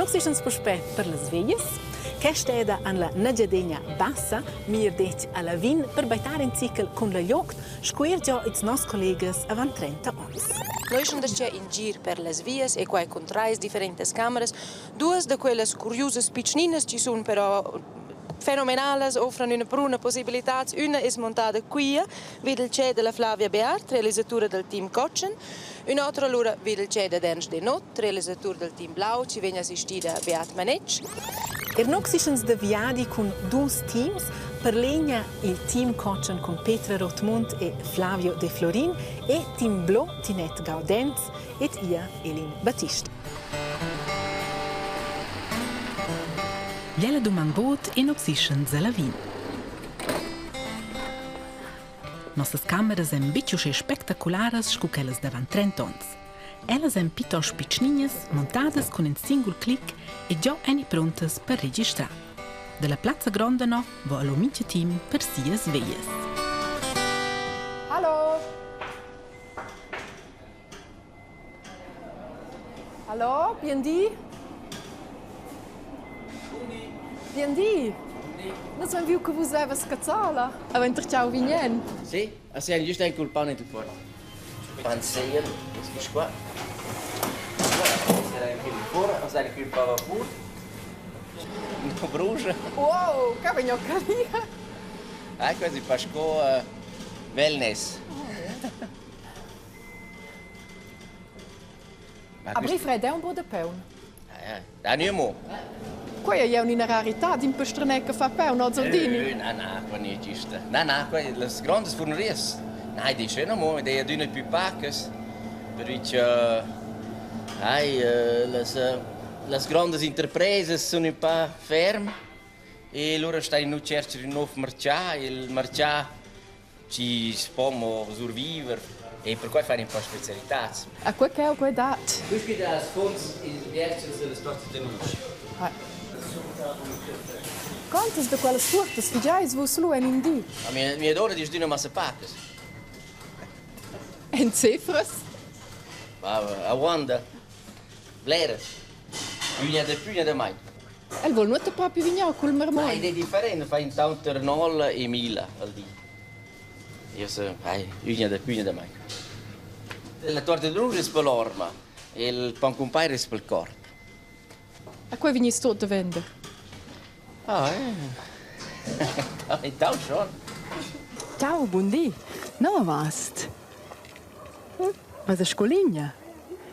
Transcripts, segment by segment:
Nox ischans puspè per las veglias. Questa eda an la Nagiadegna Bassa, mir detg a Lavin, per baitar in zichel cun la gliogt, scu er giò ils noss collegas avant 30 ons. Noi sun darcheu in gir per las vias e quai cun trais differentas cameras. Duas da quellas curiusas pitschninas chi sun però fenomenalas, offran üna pruna possibilitats. Üna es montada quia vid il tschè da la Flavia Bearth, realisatura dal team cotschen. Ün'otra alura vid il tschè dad Ernst Denoth, realisatur dal team blau, chi vegn assistida da Beat Manetsch. Er nox ischans da viadi cun dus teams. Per l'egna il team cotschen cun Petra Rothmund e Flavio De Florin e team blo Tinette Gaudenz ed ia Elin Battista. Jella duman bod in opsischens a Lavin. Nossas cameras èn betg uschè spectacularas sco quellas d'avant trent'onns. Ellas èn plitost pitschninas, montadas cun in singul clic e giò èni prontas per registrar. Dalla plazza gronda no va allo mincha team per sias veglias. Hallo! Hallo, bien di. Bien di. Nus vein viu che vus vevas cazzola. Avein tertgau vignen. Sì, a sei giusto anche il pane del forno. Panzeier, das ist qua. Sarà anche il forno, sarà anche il pavapur. Un po' brucia. Wow, che vegn calia. Ah, quasi Pasco wellness. Aber ich frei un po da peun. Da nemo. Quei ei ina rarità d'in pastrener che fa peun oz ordini. Na, na, qua nicht giusta. Na, na, qua las grandes furnerias. Nein, die schön amo, die adüna più pacas. Perché ai las las grandes interpresas sun ün pa ferm e lura stai nu tschercher ün nouv marchà, il marchà Chi po mo surviver e perquai fan ün pa specialitats. A quei ch'eu quei dat. Quist qui dà sfuonds ils vierchels e las tortas da nusch. Quantas da quellas tuortas figiais vus lu en in di? A mia, mia donna disch d'üna massa pacas. En cifras? Ma a Wanda, bleras. Üna da pü, üna da mai. El vol nuota propi vegnir cul marmugl. Ma ed è different, fa intanter Nolla e Mila al di. Io so, ai, üna da più, üna da mai. La torta de rouge es per l'orma e il pan cumpair es pel corp. A quei vegnis tot da vender. Ah, eh. Intant schon. Ciao, bun di. No vast? Vas a scoligna?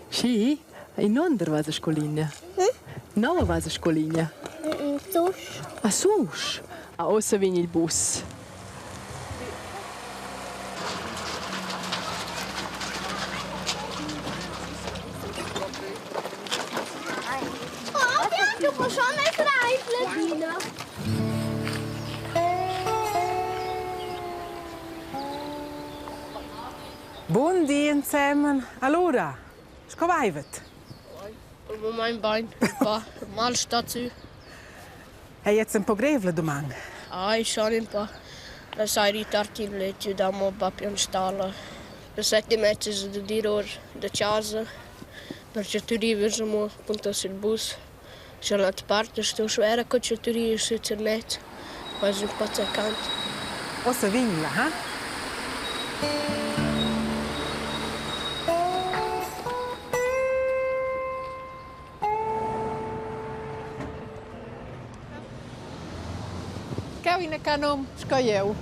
Schi, inunder vas a scoligna? Nova vas a scoligna? Susch. A Susch? Ah, ussa vegn il bus. Oh, Bianca, può schon eine Bun di ensemen. Allura, sco vaivat? Il mumaint bain, ün pa mal sta sü. Hai jetzt ün po grev la duman? Ai, schon ün pa. La saira tard in let io dà mo bap in stalla. Le set e mezza es da dir our da chasa, perche tu rivas amo appunto sül bus. Scha la parta sto schwera co cha tu rias sü Zernez, quasi ün pa zacant. Uossa vegn-la, ha? Cheu ina canom sco jeu.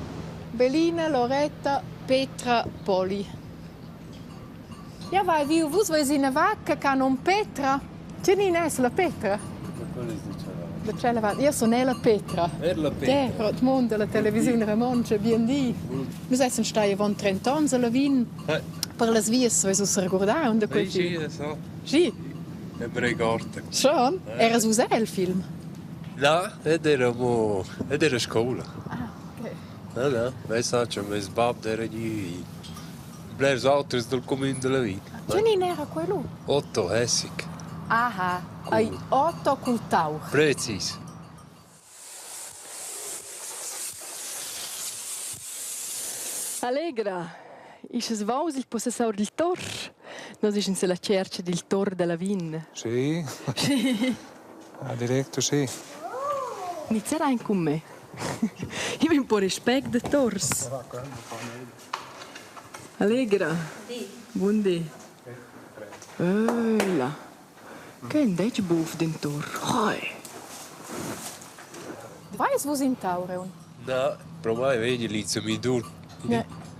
Belina, Loretta, Petra, Poli. Jau vai viu, vus veis ina vacca che ha num Petra. Tgenina es la Petra? Da tschella vart. Io sun er la Petra. Er la Petra. Der Mond della televisiun romontscha, bien di. Nus essan stai avon trent'onns a Lavin. Per las vias veis ussa regurdau da quei film? Sì, so. Sì. E mi ricordo. Schon? Eras vus el film? No, ed era mo ed era a scoula. Ah, okay. No, no, me sa cha meis bab d'eira gnü Blers auters dal cumün da Lavin. Tgenin era quello? Otto Hessig. Aha, ei Otto cul taur. Precis. Allegra, ischas vaus il possessor dil tor? Nus ischan silla tscherca dil tor da Lavin. Sì. Sì. Ah, direct uschè. Nizzar aint cun me. Io vegn ün po respect da tors. Allegra. Bun di. Öla. Che ün detg buf d'intur. Hoi. Vais vus in Taureun? Na, pro mai vegni l'insumma dur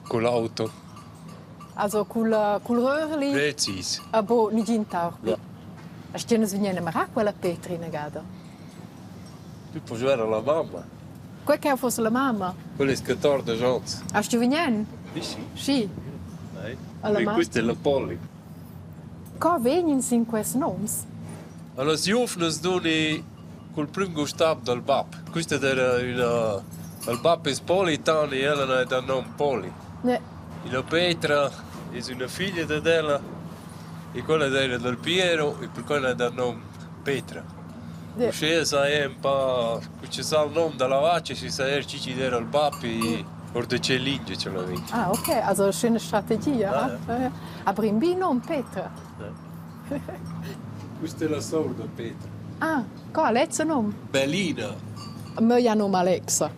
cun l'auto. Also cul cul röhrli? Precis. Ah bo, nigin taur pli. Astgien vegnir a marar quella Petra inagada? Tu puoi giocare alla mamma. Quei che fosse la mamma. Quella è 14 anni. Hast du vegnan? Sì, sì. Sì. Alla mamma. Questa è la Polly. Co vegnin sin quests noms? Alla giuvnas duni cul prüm gustab dal bap. Quista era üna il bap es Politan e ella è da nom Poli. Ne. La Petra es üna figlia dad ella e quella d'eira dal Piero e perquai l'ha dat nom Petra. Uschea saja ün pa cu chi sa il nom da la vacha, schi sa eir chi chi'd era il bap e our da che lingia cha la vegn. Ah, okay, also schöne Strategie, ja. ja. Aber in bi nom Petra. Questa è la sour da Petra. Ah, co Alexa nom? Bellina. Mia nom Alexa.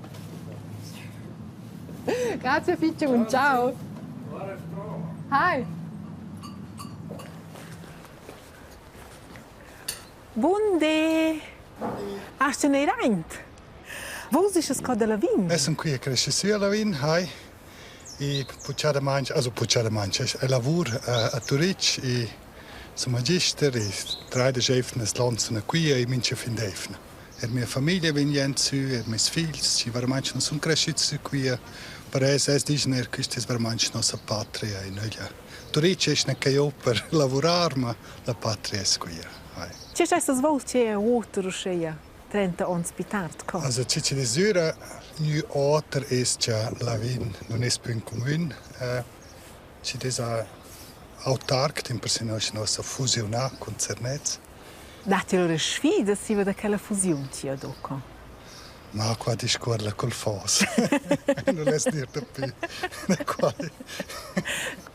Grazie Picciun, ciao. Hi. Bun di! Hast du neir aint? Vus ist es co da Lavin? Es sun qui a crescer sü a Lavin, hi. I puchadamaing, also puchadamaing, e lavur a Turitg e sun magister e dreidesch eivnas l'on suna qui e mincha fin d'eivna. Er mia famiglia vegn jent sü, er meis figls, chi veramaing non sun creschüts sü quia. Per els es dischan eir quista es veramaing nossa patria e nöglia. Turitg es gnanca jo per lavurar, ma la patria es quia. Che stessas vus che oter uscheia 30 ons più tard co? Also che chi desüra gnü oter es cha Lavin nun es pü ün cumün. Chi'd es autarc, dimpersè noi nossa fusiunà cun Zernez. Datti lura sfidas siva da quella fusiun tia doco? Ma qua discuorla col fos. Non less dir dapü da quai.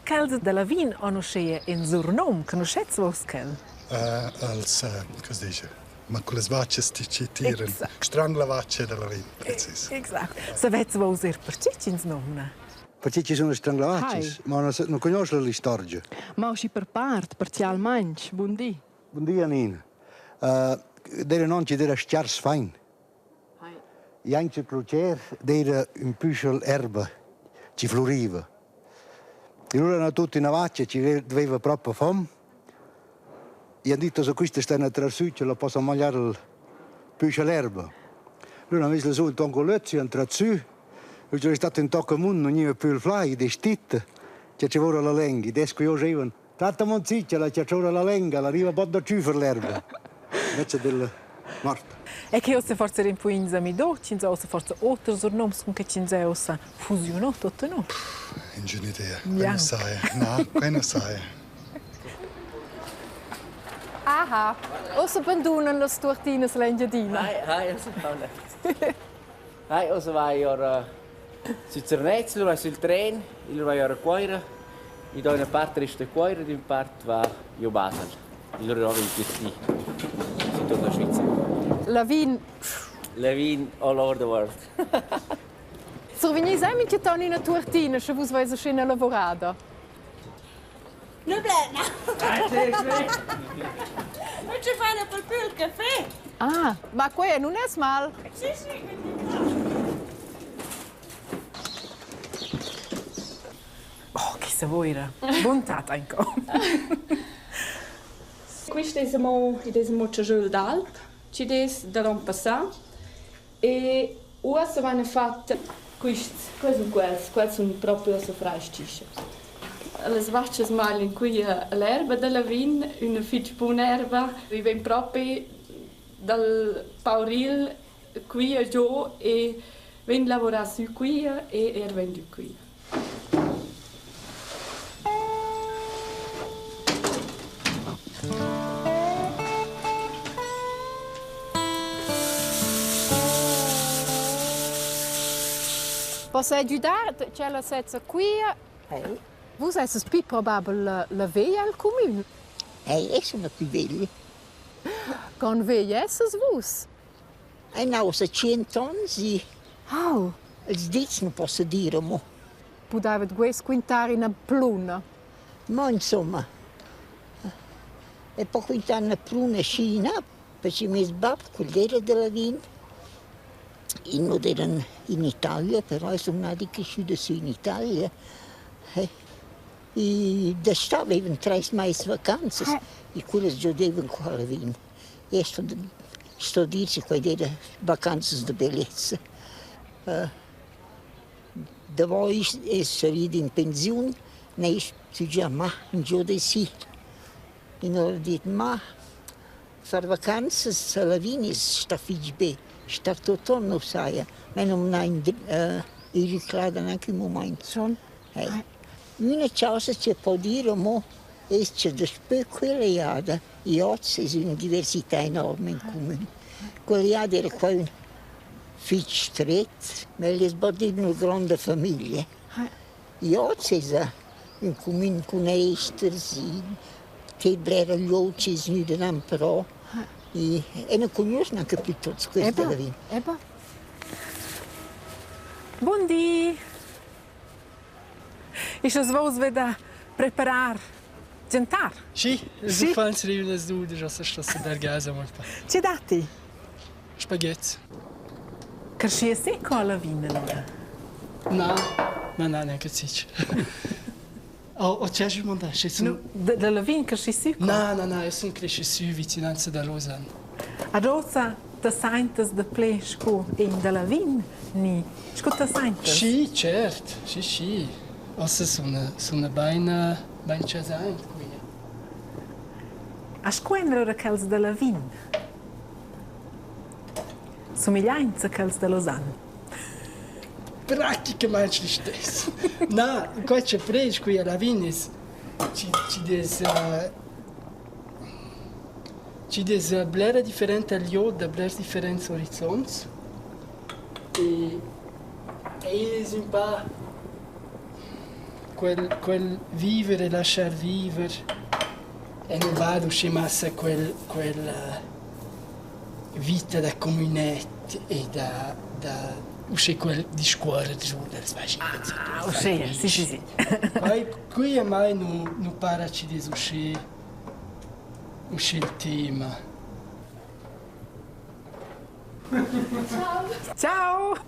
Quels da Lavin han uscheia in surnom, conuschets vos quel? Els, cosa dice? Ma con las vacas ti ci tiran. Strangla vacha da Lavin, precis. Exact. Savets vos er perche ch'ins nomna? Perché ci sono stranglavacas, ma non, non conosco l'istorgia. Ma uschi per part, parzialmaing. Bun di. Bun di, Anina. D'era non ci d'era schiars fein. Janche Clucher d'eira ün püschel erba chi fluriva. E lura hanno tutti una vacca chi aveva proprio fom. E han detto, se questa sta a trar sü, ce la possa mangiare il püschel erba. Lura han vis la su ün toncolöz, han trat sü. E c'era stato ün toc amunt, non gniva più il flai, ed è stitta. Che ci vuole la lenga. Ed es io schevan, Tata Monziccia, la chiacciora la lenga, la riva bod da tschüfer l'erba. Invece del mort. E che ossa forse era un po' in amido, cins ossa forse oters noms con che cins ossa fusionò tutto no? Ingün idea, quai non sai. Na, quai non sai. Aha, ossa bandunan las tuortinas l'Engiadina. Hi, hi, ossa Paula. Hi, ossa vai ora sü Zernez, lura vai sül tren, lura vai ora a Cuoira. I do üna part resta a Cuoira ed ün part va giò Basel. Lura va in tutti su tut la Svizra. Lavin. Lavin all over the world. Survegnis mintgatant ina tuortina, sche vus veis uschè ina lavurada? Nu blena. Non ci fanno per più il caffè. Ah, ma quei nun es mal. Sì, sì. Oh, che savoira. Buntad anche. Quist es amo id es amo chaschöl d'alp chi'd es da l'on passà e uossa vaina fat quists quels sun quels, quels sun propi uossa frais-chischa. Las vachas maglian quia l'erba da Lavin, üna fich buna erba. I vegn propi dal pauril quia giò e vegn lavurà sü quia e eir vendü quia. Possa agüdar tschella sezza quia? Hey. Vus essas pli probabel la, la veglia al cumün. Hey, io sono più veglia. Con vegl essas vus? Ein aussa tschient onns e Au! Els dits non posso dire amo. Pudaivat guess quintar ina pluna? Ma insomma, e poi quintar una pruna scina, perché meis bab, quel era da Lavin, in non eran in Italia, però sun nati cresciuti su in Italia. Eh, e d'està avevan treis mais vacanzas e quellas giodevan qua a Lavin. E sto, sto dir che quei era vacanzas da bellezza. Davo esser ida in pensiun n'ais tü ma giò da si. E ho dit: «Ma far vacanzas a Lavin es sta fich be, star tuot on nu saja». Ma non n'ha irriclada gnanc ün mumaint. Schon? Üna chosa chi po dir amo es cha daspö quella jada i hoz es üna diversità enorma in cumün. Quella jada era qua ün fich stret, ma el es bod üna gronda famiglia. I hoz esa ün cumün cun esters, che blera glieud chi es gnüda nan però e e nu cugnuosch gnanca plü tuots quels da Lavin. Eba. Bun di! Ischas vus ve da preparar gentar? Sì, ils uffants rivan las dudesch, ussa sto dar gas amo ün pa. Che datti? Spaghetti. Creschia secco alla vina allura? Na, na, na, neanche zic. Oh, oh, c'è mondà, sche sun No, da Lavin cresci sü qua? Na, na, na, io sun cresciü sü vicinanza da Lausanne. Ad ossa te saintas da ple scu in da Lavin ni scu te saintas? Sì, cert, sì, sì. Ossa suna, suna bain, bain chasaint qui. A scu en allura quels da Lavin? Sumigliaints a quels da Lausanne? Praticamaing listess. Na, quai cha prez qui a Lavin es chi chi dess chi dess blera differenta glieud da blers differents orizonts e es ün pa quel quel viver e laschar viver e nu vada uschè massa quel quel vita da cumünet e da da uschè quel discuorrer dals vaschins. Ah, uschè, sì, sì, sì. Quai qui a mai nu nu para chi'd es uschè uschè il tema. Ciao. Ciao.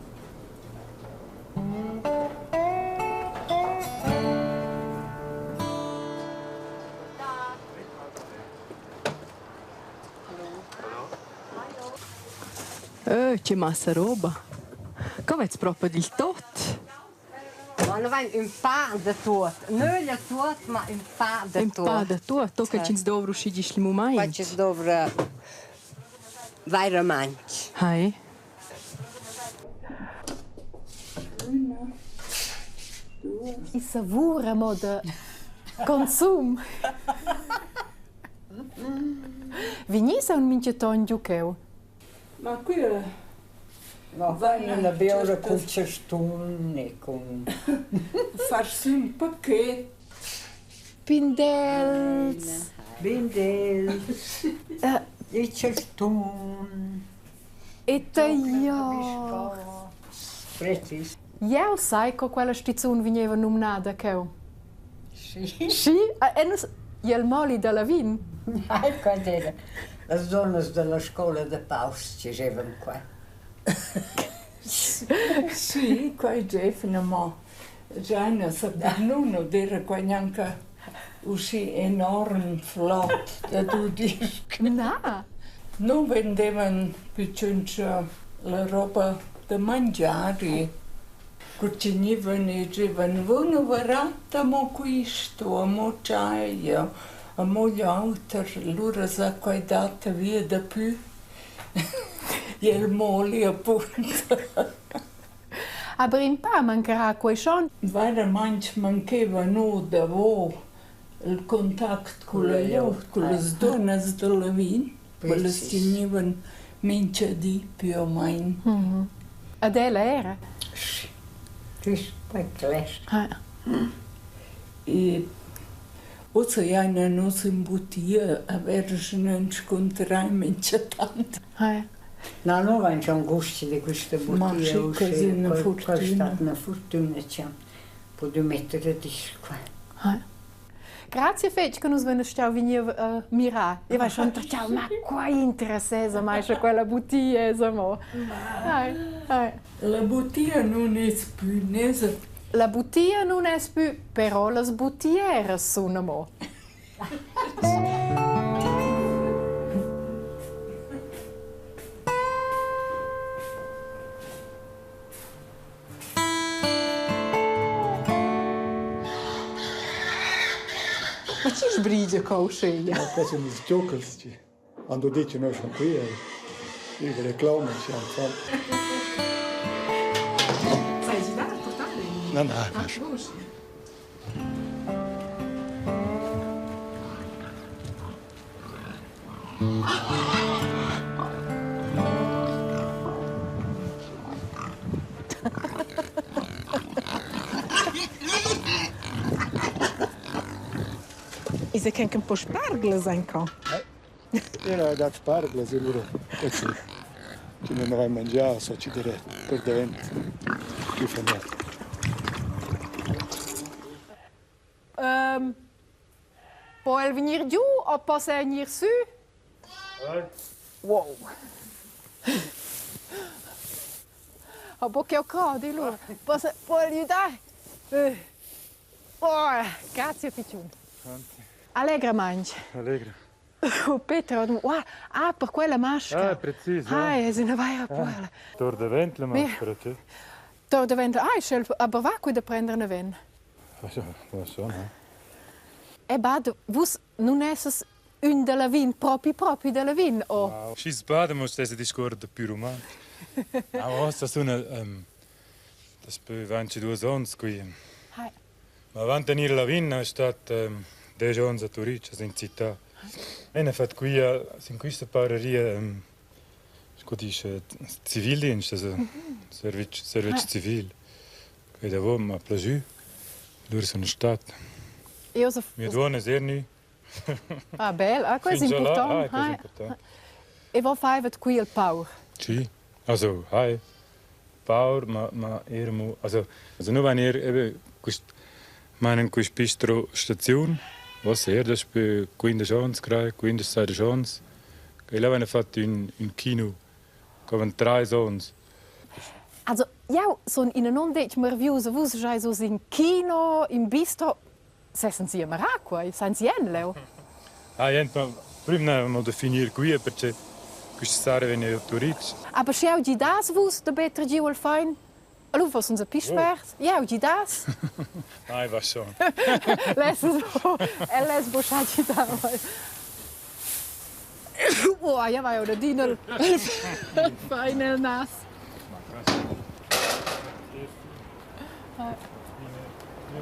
Che massa roba. Co vez propa dil tot? Ma nu vain ün pa da tuot. Nöglia tuot, ma ün pa da Ün tuot. pa da tuot, tocca ch'ins dovra uschi gist il mumaint. Quai chi's dovra vairamaing. Hai. I savura mo da consum. Vegnis aunc mintgaton giu cheu? Ma qui vain üna beura cul chastun e cun far sü ün paquet. Pindels. Bindels. Il chastun. E tagliors. Precis. Jeu sai co quella stizun vegneva numnada cheu. Sì. Sì? E nus il moli da Lavin. Ai, quant era. Las donnas della scoula da paurs dschevan qua. Sì, quai gievna, ma già sa nun d'eira qua gnanca uschi enorm flot da dudir. Na. Nu vendevan pü tschunch la roba da mangiar e cur chi gnivan e dschevan: «Vo nu varat amo quist o amo tschai o amo l'oter», lura s'ha quai dat via dapü. Il moli appunto. Aber in pa mancherà quei schon. Vairamaing mancheva no davo il contact culla glieud, cullas duonnas da Lavin, quellas chi gnivan mincha di più o main. Ad ella era? Quist quai cler. E Ussa giaina nus in butia a verer sche nus inscuntrain minchatant. Na, nu vain schon gust di quista Ma butia sì, uschè. quasi üna Quai quai è fortüna. stat üna furtüna cha pudü metter a disch qua. Grazie fetg che nus vein stau vegnir a mirar. Io vai schon tratgau, ma quai interessesa mai sche quella butia es amo. Hai, hai. La butia nun es plü nesa. La butia nun es pü, però las butieras sun amo. Ma chi sbrigia co uscheia? Ma quai sun ils giocals chi han dudì chi noi sun qui e i reclama chi han fat. Sai gidar a portar il? Na, na, ma Is e che un po sparglas ancò. Era dat sparglas e lura chi non aveva mangià so ci dire per davent più famer. Po el vegnir giu o poss el gnir sü? Wow. Ha buc jeu crodi lura. Poss po el güdar? Oh, grazie piccun. Allegramaing. Allegra. Oh Peter, wow, ah, per quella masca. Ah, precis. Ah, es üna vaira puorla. Tor davent la maschera, tü. Tor davent, ah, sch'el aber va qui da prender naven. E bad, vus nun essas ün da Lavin, propi propi da Lavin, o? Schi sbada, mo stess a discuorrer da pü rumantsch. Ah, uossa suna daspö 22 ons qui. Ma avant d'gnir a Lavin es stat desch ons a Turich, in città. E n'ha fat quia in quista pauraria sco disch zivildienst, also servetsch servetsch civil. E davo m'ha plaschü. Lura sun stat. Mia duonna es eir gnü. Ah, bel. Ah, quai es Fin già là, important. ah, quai es important. E vo faivat qui il paur? Sì. Also, hai. Paur, ma ma eir amo also, also nu vain eir eben quist meinen quist bistro staziun, was eir daspö 15 ons, craj, 15, 16 ons. E là vaina fat ün ün kino Covan trais ons. Also, jau sun in non detg marviusa. Vus giais uss in kino, in bistro. Sessen Sie a Maracua? Seien Sie en leu? Ah, jent, ma prüm n'avevamo da finir qui perché quista sera vegna a Turitg. Aber sch'jeu gidas vus da better giu al fein, allura fossen se pli spert. Jeu gidas. Ai, va schon. Less el less buca gidar mei. Oh, ja vai oder adina il fein el nas.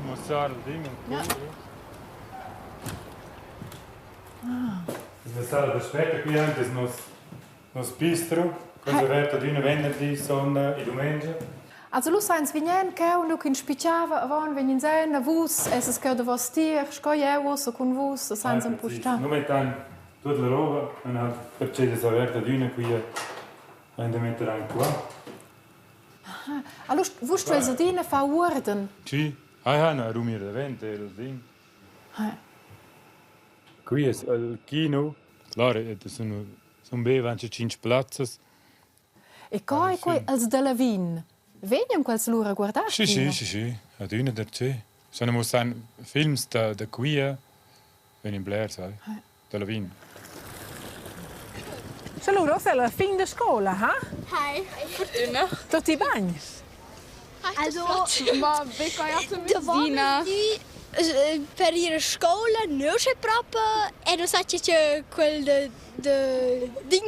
Mussar il ding. La sala da spetta qui ant es nos nos bistro, cosa averto adüna venderdi, sonda e dumengia. Also lu sains vignen cheu, nu ch'ins spitgava avon vegn ins en a vus, esses cheu davos tier, sco jeu ussa cun vus, sains empustar. Nu mettan tuot la roba, non perché es avert adüna qui vain da metter aint qua. Allora vus stueis adina far uorden. Sì, hai hai na rumir davent el ding. Qui es il kino. Clar, sun sun be 25 plazzas. E co è quei els da Lavin? Vegnan quels lura a guardar Sì, sì, sì, sì, adüna darcheu. Sono mussan films da da quia, vegnan blers, sai, da Lavin. Allura, ussa è la fin da scola, ha? Hi. Fortuna. Tutti bagn? Also, Dina. Per ir a scoula nu sche propa e non sa che quel de de ding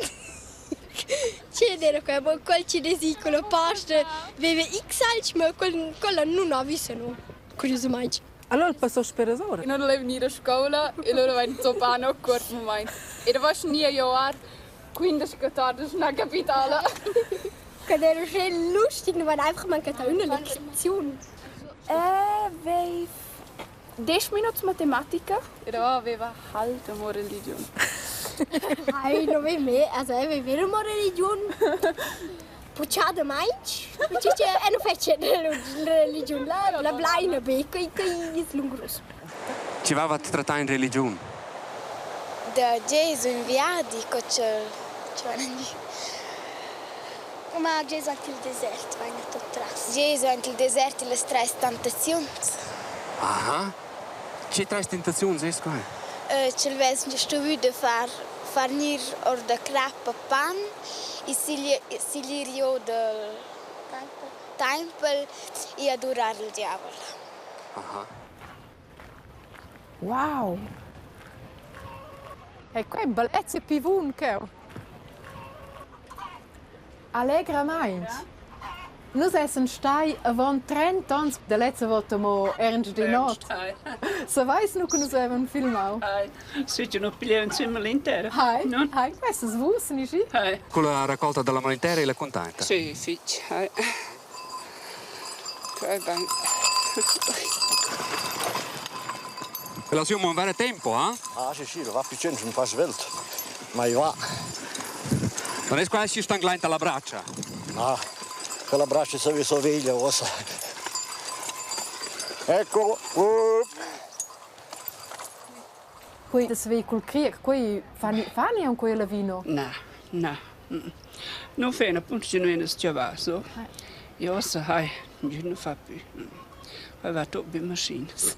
che era quel, ma quel ci desi con la pasta veva X alch, ma quel quella nun ha visto no, curiosamaing. Allora il passò sperasora. Non volevo venire a scuola e loro vanno zopano curt moment. E da vas nie Jahr 15 14 na capitale. Quando era schön lustig, non war einfach man una lezione. Veiv 10 minuts matematica. Ed aveva halt amo religiun. Hai, non ve me, also è vero mo religiun. Puchada mainch, perché c'è e non fece religiun la la blaina be, quei quei is lungrus. Ci vava a trattare in religiun? Da Gesù in viadi, co ch'el Ma Gesu ant il desert vaina tot tras. Gesu ant il desert illas trais tentaziuns. Aha. Che trais tentaziuns es quai? Ch'el vess stuvü da far far gnir our da crappa pan e siglir giò dal taimpel e adurar il diavel. Aha. Wow! E quei bellezia pivun cheu. Allegramaing. Nus essan stai avon trent'onns da lezza vota mo Ernst di not. Saveis nu che nus havevan filmau? Sì, non pigliava insomma l'intera. Hai, hai, questas vus, nischi? Con la raccolta della moliterra e la contenta? Sì, fitg. Hai. Quai bain. La siu mon vera tempo, eh? Ah, sì, sì, va più censo, un po' svelt. Ma i va. Non es quasi stanglainta la braccia? Ah, quella braccia se vi so veglia, ossa. Ecco. Quei das vei cul criec, quei fani fani aunc quella vino? Na, na. Non fai appunto che non è schiavato. E ossa hai, non fa più. Poi va tutto in machinas.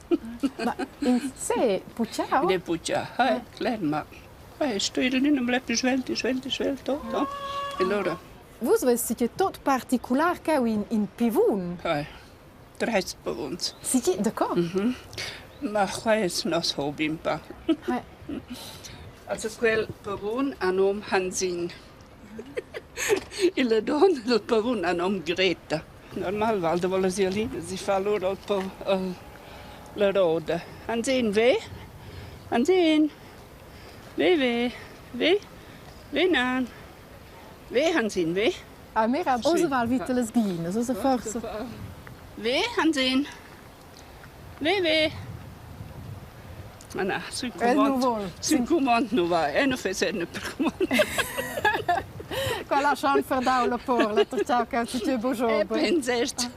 Ma in sé pucciau? Ne pucciau, hai, cler, ma poi sto in un bel svelto, svelto, svelto, no? E allora Vus veis che tot particular cheu in in pivun. Hai, tres pavuns. Sì, d'accord. Ma quai es nos hobby un pa. Also quel pavun ha nom Hansin. E la donna del pavun ha nom Greta. Normal val davo las violinas si fa lura il po la roda. Hansin, ve? Hansin? Ve, ve, ve, ve nan. Ve, Hansin, ve? A mira, oz val vita las glinas, oz forsa. Ve, Hansin? Ve, ve. Ma na, sül cumond, sül cumond nu va. Eu nu fess eir per cumond. Quella lascian ferdau la porla, ciao che ti buongiorno. E pensest.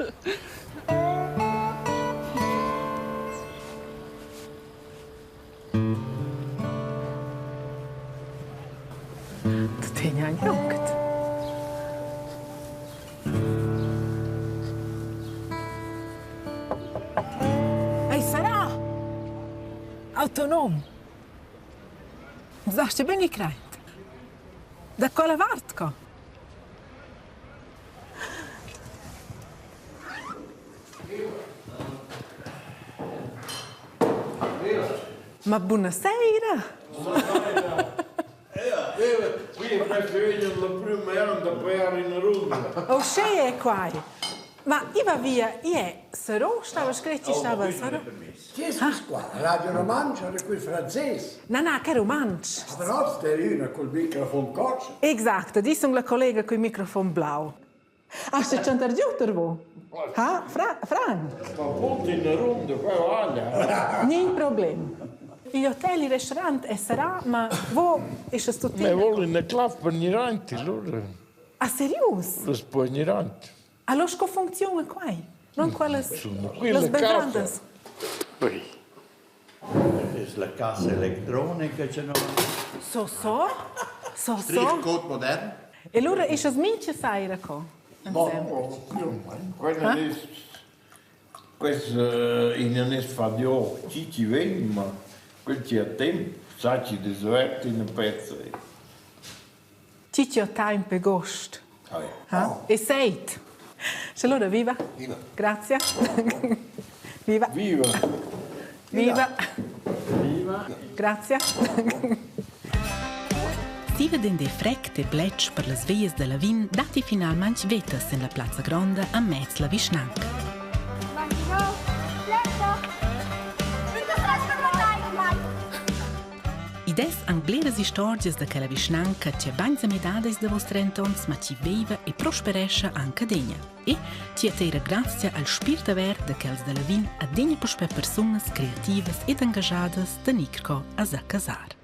Tuttina lungt. Ei sarà autonom. Sagst du bin ich creit? Da quella vart co? Ma buonasera! Qui preferisco la prima onda poi in runda. Oh, sche è quai. Ma i va via, i è Sarò stava scritto stava Sarò. Chi è questo qua? Radio Romancio era quel francese. Na, na, che rumantsch. Ah, però eri una col microfono coccio. Exacto, di sono la collega col microfono blau. Hast du schon der wo? Ha, Fra Frank? Ma punto in runda, poi vaglia. Nin problem. Il hotel, il restaurant è sarà, ma wo ist es Ma vuole una clav per niente, allora. Ah, serius? Lo può niente. Allora sco funziona quai? Non quelles Sono qui las le casa. bevrandas. Poi. Es la cassa elettronica c'è no. So so? So so? Strichcode modern. E allora ist es mincha saira co? No, quella è questo in non fa di chi ci vede, ma quel c'è a tempo, sa ci desverti in un pezzo. Ci ho tempo e gost. Ha? E seit. Allora viva. Viva. Grazie. Viva. Viva. Viva. Viva. Grazie. Siva d'in defrect e bletsch per las vias da Lavin datti finalmain vetas en la plazza gronda amez la vischnanca. I Id es anc bleras istorgias da quella vischnanca che bain sa midadas davos 30 ons, ma chi veiva e prosperescha anc adegna. E chi atteira grazia al spiert avert da quels da Lavin adegna puspè persunas creativas ed engagiadas da Nicrco a sa casar.